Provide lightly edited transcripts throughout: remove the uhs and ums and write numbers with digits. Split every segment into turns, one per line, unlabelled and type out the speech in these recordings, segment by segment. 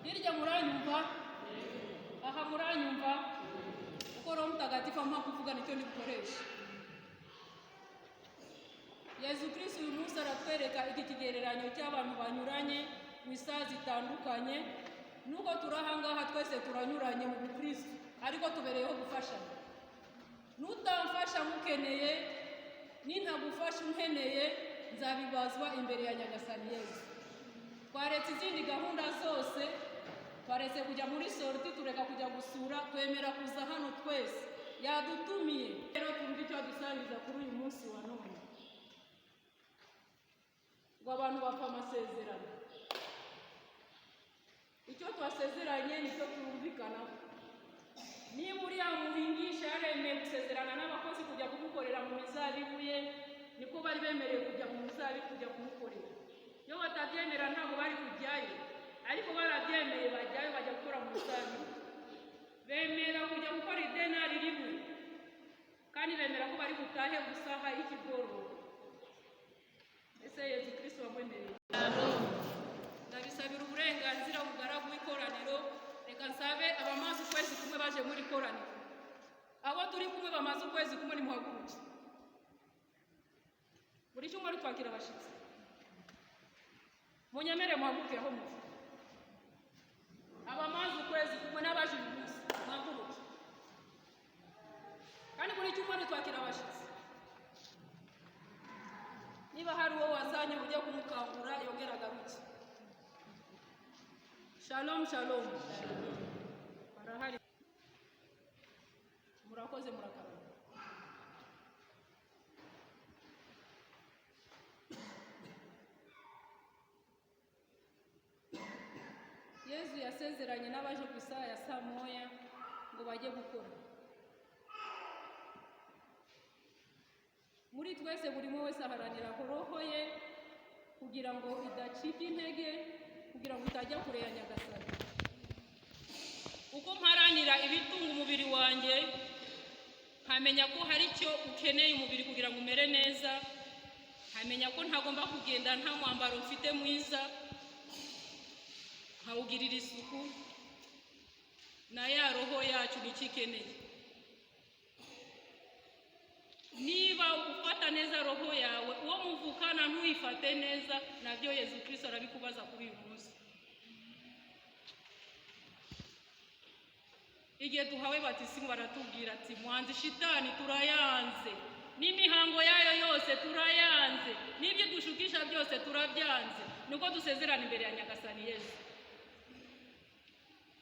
Hirya muranyumva? Aha muranyumva? Kuko Roho Mutagatifu ampa kuvuga, nicyo ndigukoresha. Yezu Kristo uyu munsi aratwereka iki kigereranyo cy'abantu banyuranye mu isaha zitandukanye. Nubwo turi aha ngaha, twese turanyuranye mu bukristo, ariko tubereyeho gufashanya. Nutamfasha nkukeneye, nintagufasha unkeneye, nzabibazwa imbere ya Nyagasani Yezu. Twaretse izindi gahunda zose, twaretse kujya muri sortie, tureka kujya gusura, twemera kuza hano twese. Yadutumiye rero, twumve icyo adusangiza kuri uyu munsi wa none. Ngo abantu bapfa amasezerano. Icyo twasezeranye nicyo twumvikanaho. Niba uriya muhingisha yaremeye gusezerana n'abakozi kujya kumukorera mu mizabibu ye, niko bari bemerewe kujya mu mizabibu kujya kumukorera. Iyo batabyemera ntabwo bari kujyayo, ariko barabyemeye bajyayo, bajya gukora mu mizabibu. Bemera kujya gukora idenari rimwe, kandi bemera ko bari butahe gusaha y'ikigoroba. Ese Yezu Kristo wamwemereye? Ndabisabira uburenganzira bugaragu w'ikoraniro. Reka nsabe abamaze ukwezi kumwe baje muri koraniro, abo turi kumwe bamaze ukwezi kumwe, nimuhaguruke. Buri cyumweru twakira abashyitsi. Munyemere muhaguruke aho muva. Abamaze ukwezi kumwe n'abaje uyu munsi, muhaguruke. Kandi buri cyumweru twakira abashyitsi. Niba hari uwo wazanye ujya kumukangura, yongera agaruke. Shalom, shalom. Barahari. Murakoze, murakarama. Yezu yasezeranye n'abaje ku isaha ya saa moya ngo bajye gukora. Muri twese, buri umwe wese aharanira roho ye kugira ngo idacika intege, kugira ngo itajya kure ya Nyagasani. Uko mparanira ibitunga umubiri wanjye, nkamenya ko hari icyo ukeneye umubiri kugira ngo umere neza, nkamenya ko ntagomba kugenda nta mwambaro mfite mwiza, nkawugirira isuku, na ya roho yacu nicyo ikeneye. Niba ufata neza roho yawe, uwo muvukana ntuyifate neza, nabyo Yezu Kristo arabikubaza kuri uyu munsi. Igihe duhawe batisimu baratubwira ati: "Mwanze shitani." Turayanze, n'imihango yayo yose turayanze, n'ibyo dushukisha byose turabyanze. Niko dusezerana imbere ya Nyagasani Yezu.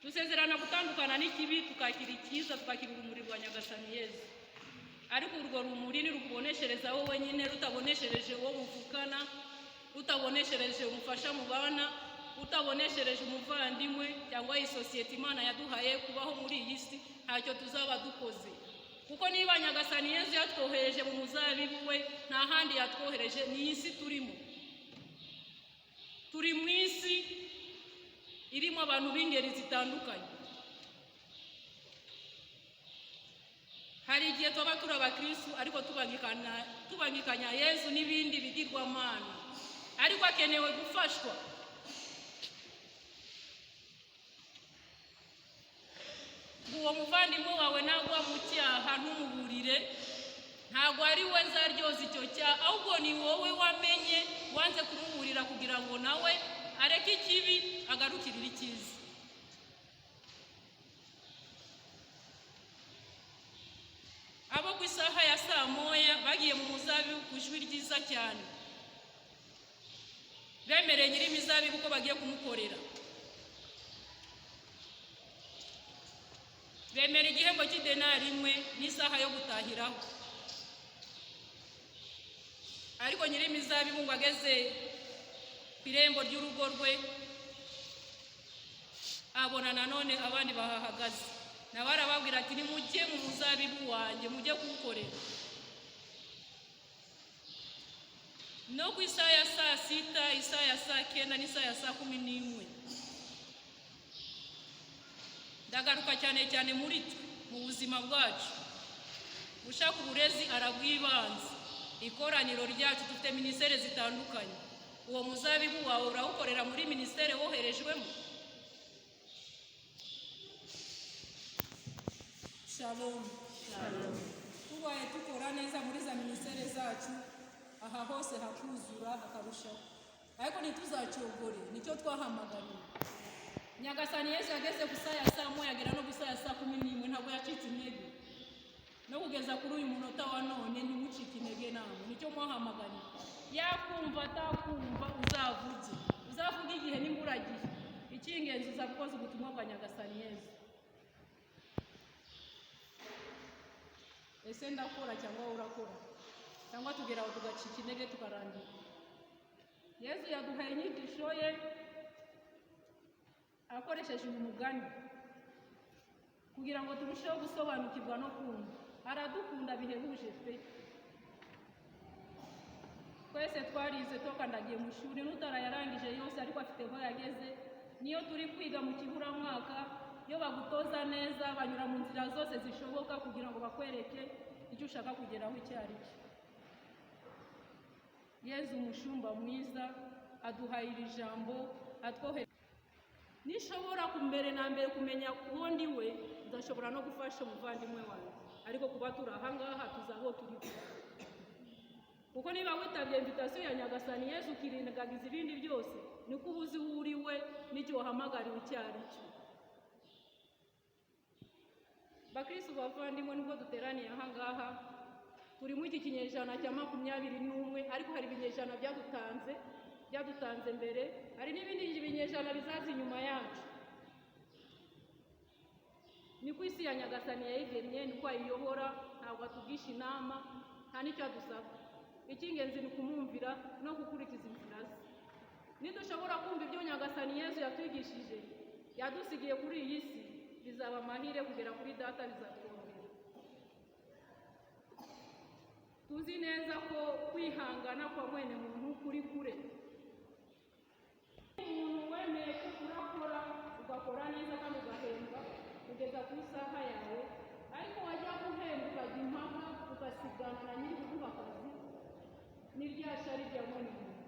Dusezerana gutandukana n'ikibi, tukakira icyiza, tukakira urumuri rwa Nyagasani Yezu. Ariko urwo rumuri nirukuboneshereza wowe nyine, rutaboneshereje uwo muvukana, rutaboneshereje umufasha mubana, utaboneshereje umuvandimwe cyangwa iyi sosiyete Imana yaduhaye kubaho muri iyi si, ntacyo tuzaba dukoze. Kuko niba Nyagasani Yezu yatwohereje mu muzabibu we, nta handi yatwohereje, ni iyi si turimo. Turi mu isi irimo abantu b'ingeri zitandukanye. Hari igihe tuba turi abakristu ariko tubangikanya Yezu n'ibindi bigirwamana, ariko akenewe gufashwa. Uwo muvandimwe wawe nagwa mu cyaha ntumuburire, ntabwo ari we nzaryoza icyo cyaha, ahubwo ni wowe wamenye wanze kumuburira kugira ngo nawe areke ikibi agarukirire icyiza. Abo ku isaha ya saa moya bagiye mu muzabibu ku ijwi ryiza cyane, bemereye nyir'imizabibu ko bagiye kumukorera. Bemera igihembo cy'idenari imwe n'isaha yo gutahiraho. Ariko nyir'imizabibu ngo ageze ku irembo ry'urugo rwe, abona nanone abandi bahahagaze. Nawe arababwira ati: "Nimujye mu muzabibu wanjye, mujye kuwukorera." No ku isaha ya saa sita, isaha ya saa kenda n'isaha ya saa 11. Ndagaruka cyane cyane muri twe, mu buzima bwacu. Ushaka uburezi arabwibanze. Ikoraniro ryacu, dufite minisiteri zitandukanye. Uwo muzabibu wawe urawukorera muri minisiteri woherejwemo? Shalom.
Shalom.
Tubaye dukora neza muri za minisiteri zacu, aha hose hakuzura hakarushaho, ariko ntituzacogore. Nicyo twahamagariwe. Nyagasani Yesu yageze ku isaha ya saa 1, agera no ku isaha ya saa 11, ntabwo yacitse intege. No kugeza kuri uyu munota wa none, ntimucike intege namwe. Nicyo mwahamagariwe. Yakumva atakumva, uzavuge, uzavuge igihe n'imburagihe. Icy'ingenzi, uzaba ukoze ubutumwa bwa Nyagasani Yesu. Ese ndakora cyangwa wowe urakora, cyangwa tugera aho tugacika intege tukarangira? Yesu yaduhaye inyigisho ye akoresheje uyu mugani kugira ngo turusheho gusobanukirwa no kumva. Aradukunda bihebuje pe. Twese twarize, tukandagiye mu ishuri, n'utarayarangije yose ariko afite aho yageze. Niyo turi kwiga mu kiburamwaka, iyo bagutoza neza, banyura mu nzira zose zishoboka kugira ngo bakwereke icyo ushaka kugeraho icyo ari cyo. Yezu umushumba mwiza aduhaye iri jambo atwohere. Nishobora mbere na mbere kumenya uwo ndi we, nzashobora no gufasha umuvandimwe wanjye. Ariko kuba turi aha ngaha, tuzi aho turi, kuko niba witabye invitation ya Nyagasani Yesu ukirengagiza ibindi byose, niko uba uzi uwo uri we n'icyo wahamagariwe icyo ari cyo. Bakristu bavandimwe, nubwo duteraniye aha ngaha, turi muri iki kinyejana cya 21, ariko hari ibinyejana byadutanze mbere, hari n'ibindi binyejana bizaza inyuma yacu. Niko isi ya Nyagasani yayigennye, niko ayiyobora. Ntabwo atugisha inama, nta n'icyo adusaba. Icy'ingenzi ni ukumwumvira no gukurikiza inzira ze. Nidushobora kumva ibyo Nyagasani Yesu yatwigishije, yadusigiye kuri iyi si, bizaba amahire kugera kuri Data, bizatworohera. Tuzi neza ko kwihangana kwa mwene muntu kuri kure. Umuntu wemeye ko urakora, ugakora neza kandi ugahembwa kugeza ku isaha yawe, ariko wajya guhembwa ukajya impaka, ugasigana na nyiri kuguha akazi, ni rya shari rya mwene muntu.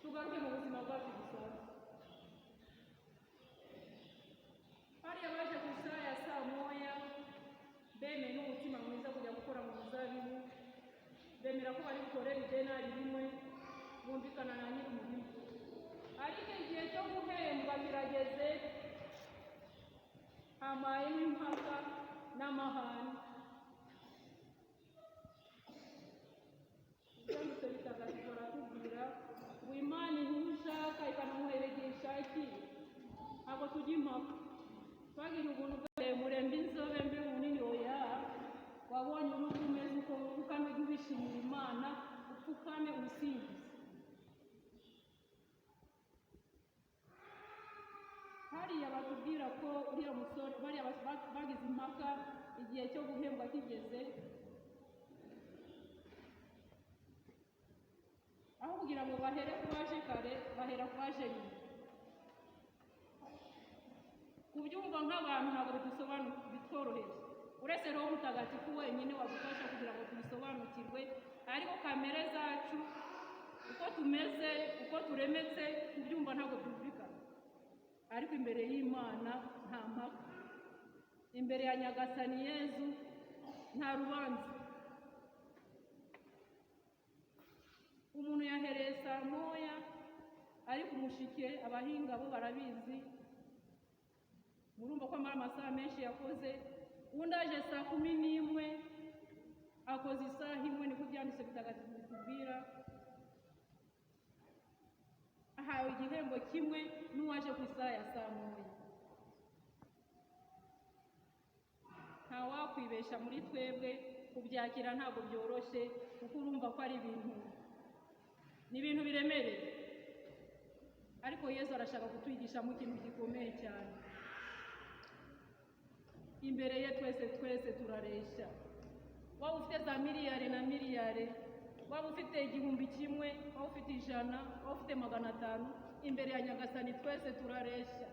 Tugaruke mu buzima bwacu busanzwe. Hariya baje ku isaha ya saa 1, bemeye n'umutima mwiza kujya gukora mu muzabibu, bemera ko bari bukorere idenari rimwe, bumvikana na nyiri umurima. Ariko igihe cyo guhembwa kirageze, habayemo impaka n'amahane. Ibyanditswe bitagatifu baratubwira ngo Imana iha ushaka ikanamuhera igihe ishakiye. Ntabwo tujya impaka. Twagira ubuntu muremure, mbe inzobe, mbe munini, oya. Wabonye uruhu umeze uko, upfukame ujye ubishimira Imana, upfukame ubisingize. Hariya batubwira ko uriya musore, bariya bagize impaka igihe cyo guhembwa kigeze, aho kugira ngo bahere ku baje kare, bahera ku baje nyuma. Kubyumva nk'abantu ntabwo bitworoheye, uretse Roho Mutagatifu wenyine wadufasha kugira ngo tubisobanukirwe. Ariko kamere zacu, uko tumeze, uko turemetse, kubyumva ntabwo byumvikana. Ariko imbere y'Imana nta mpaka, imbere ya Nyagasani Yezu nta rubanza. Umuntu yahereye saa 1, ariko umushike, abahinga bo barabizi, murumva ko amara amasaha menshi yakoze. Undi aje saa 11, akoze isaha imwe, niko ibyanditse bitagatifu bitubwira. Ahawe igihembo kimwe n'uwaje ku isaha ya saa 1. Nta wakwibesha muri twebwe, kubyakira ntabwo byoroshye, kuko urumva ko ari ibintu, ni ibintu biremereye. Ariko Yesu arashaka kutwigishamo ikintu gikomeye cyane. Imbere ye twese twese turareshya. Waba ufite za miliyari na miliyari, waba ufite 1000, waba ufite 100, waba ufite 500, imbere ya Nyagasani twese turareshya.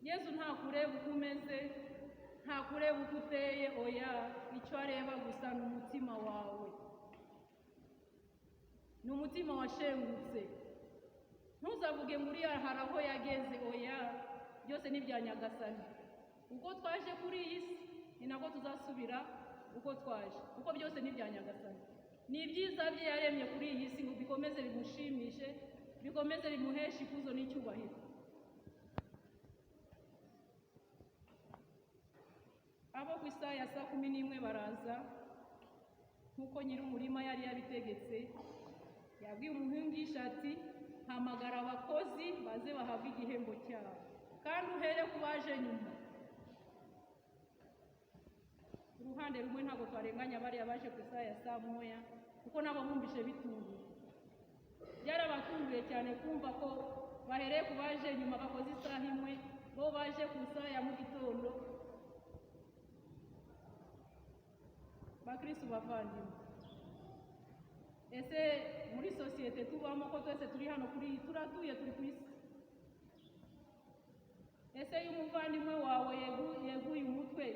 Yesu ntakureba uko umeze, ntakureba uko uteye, oya. Icyo areba gusa ni umutima wawe, ni umutima washengutse. Ntuzavuge ngo uriya hari aho yageze, oya. Byose ni ibya Nyagasani. Uko twaje kuri iyi si ni nako tuzasubira uko twaje, kuko byose ni ibya Nyagasani. Ni ibyiza bye yaremye kuri iyi si ngo bikomeze bimushimishe, bikomeze bimuheshe ikuzo n'icyubahiro. Abo ku isaha ya 11:00 baraza nk'uko nyir'umurima yari yabitegetse. Yabwiye umuhingisha ati hamagara abakozi baze bahabwe igihembo cyabo, kandi uhere ku baje nyuma. Uruhande rumwe ntabwo twarenganya bariya baje ku isaha ya 11:00, kuko nabo bumvise bitunguye. Byarabatunguye cyane kumva ko bahereye ku baje nyuma bakoze isaha imwe, bo baje ku isaha ya mu gitondo. Bakristu bavandimwe, ese muri sosiyete tubamo ko twese turi hano kuri iyi, turatuye, turi ku isi, ese iyo umuvandimwe wawe yeguye umutwe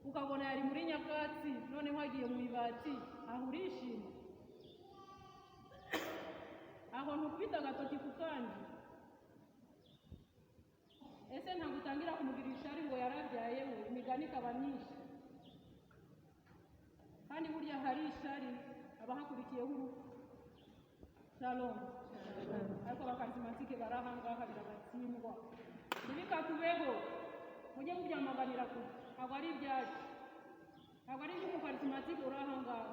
ukabona yari muri nyakatsi noneho agiye mu ibati, aho urishima? Aho ntukubita agatoki ku kandi? Ese ntabwo utangira kumugirira ishari ngo yarabyaye we? Imigani ikaba myinshi. Kandi burya hari ishari abahakurikiyeho urupfu. Shalom. Ariko abakarismatike bari aha ngaha biragatsindwa, ntibikatubeho, mujye mubyamaganira kure. Ntabwo ari ibyacu, ntabwo ari iby'umukarismatike uri aha ngaha.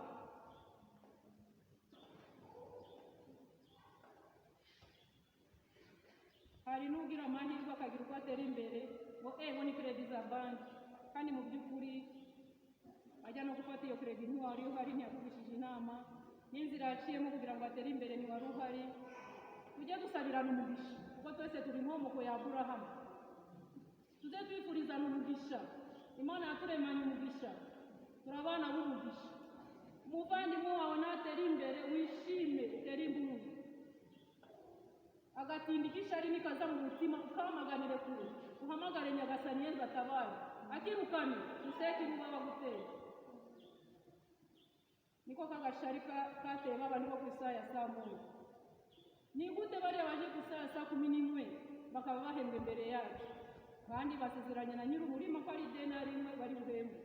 Hari n'ugira amahirwe akagira uko atera imbere ngo ngo ni kredi za banki, kandi mu by'ukuri ajya no gufata iyo kredi ntiwari uhari, ntiyakugishije inama, n'inzira yaciyemo kugira ngo atere imbere ntiwari uhari. Tujye dusabirana umugisha, kuko twese turi inkomoko ya Aburahamu. Tujye twifurizana umugisha. Imana yaturemanye umugisha, turi abana b'umugisha. Umuvandimwe wawe natera imbere wishime, utere impundu. Agatinda ikishari nikaza mu mutima ukamaganire kure, uhamagare Nyagasani Yezu atabare, akirukane useke iruba baguteye. Niko kagashari kateye babandi bo ku isaha ya 11:00. Ni gute bariya baje ku isaha ya 11:00 bakaba bahembwe imbere yacu, kandi basezeranye na nyir'umurima ko ari idenari imwe bari buhembwe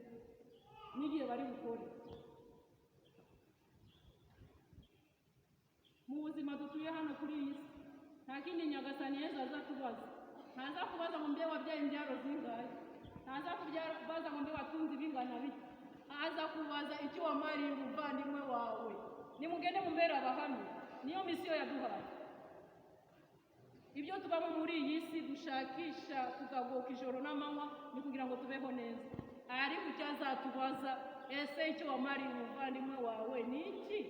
n'igihe bari bukore? Mu buzima dutuye hano kuri iyi si nta kindi Nyagasani Yezu aza kubaza. Ntaza kubaza ngo mbe wabyaye imbyaro zingahe, ntaza kubaza ngo mbe watunze ibingana bite, aza kubaza icyo wamariye umuvandimwe wawe. Nimugende mumbere abahamya, niyo misiyo yaduhaye. Ibyo tubamo muri iyi si dushakisha tukagoka ijoro n'amanywa ni kugira ngo tubeho neza, ariko icyo azatubaza, ese icyo wamariye umuvandimwe wawe ni iki?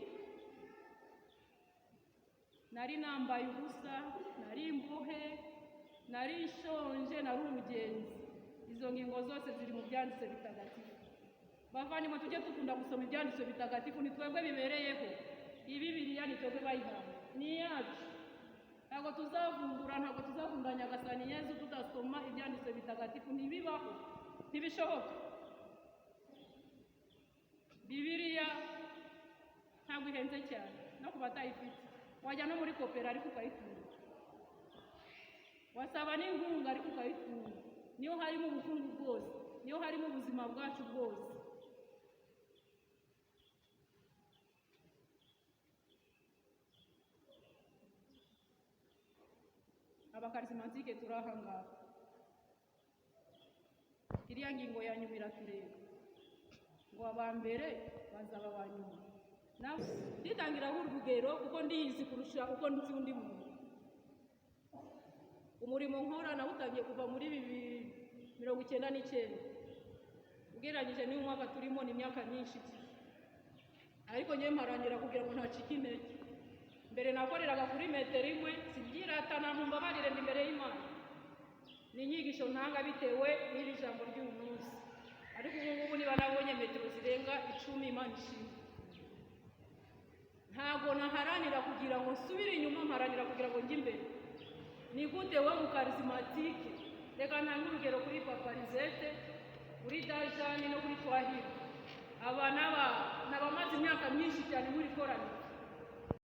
Nari nambaye ubusa, nari imbohe, nari nshonje, nari umugenzi. Izo ngingo zose ziri mu byanditse bitagatifu. Bavandimwe, tujye dukunda gusoma ibyanditswe bitagatifu, ni twebwe bibereyeho. Iyi Bibiliya ni twebwe bayihawe, ni iyacu. Ntabwo tuzavungura, ntabwo tuzavungura Nyagasani Yezu tudasoma ibyanditswe bitagatifu, ntibibaho, ntibishoboka. Bibiliya ntabwo ihenze cyane no ku batayifite. Wajya no muri kopera ariko ukayitunga, wasaba n'inkunga ariko ukayitunga. Niyo harimo ubukungu bwose, niyo harimo ubuzima bwacu bwose. Abakarismatike turi aha ngaha, iriya ngingo ya nyuma iratureba ngo aba mbere bazaba aba nyuma. Nditangiraho urugero kuko ndiyizi kurusha uko nzi undi muntu. Umurimo nkora nawutangiye kuva muri 1999, ugereranyije n'uyu mwaka turimo ni imyaka myinshi, ariko ngewe mparanira kugira ngo ntacike intege. Mbere nakoreraga kuri metero imwe, sibyiratana, mumbabarire, ndi imbere y'Imana. Ni inyigisho ntanga bitewe n'iri jambo ry'uyu munsi, ariko ubu ngubu niba nabonye metero zirenga 10, Imana ishimwe. Ntabwo naharanira kugira ngo nsubire inyuma, mparanira kugira ngo njye imbere. Ni gute we mukarismatike? Reka ntange urugero kuri Papa Lisette, kuri Dajani no kuri Twahirwa. Aba n'abamaze imyaka myinshi cyane muri koraniro.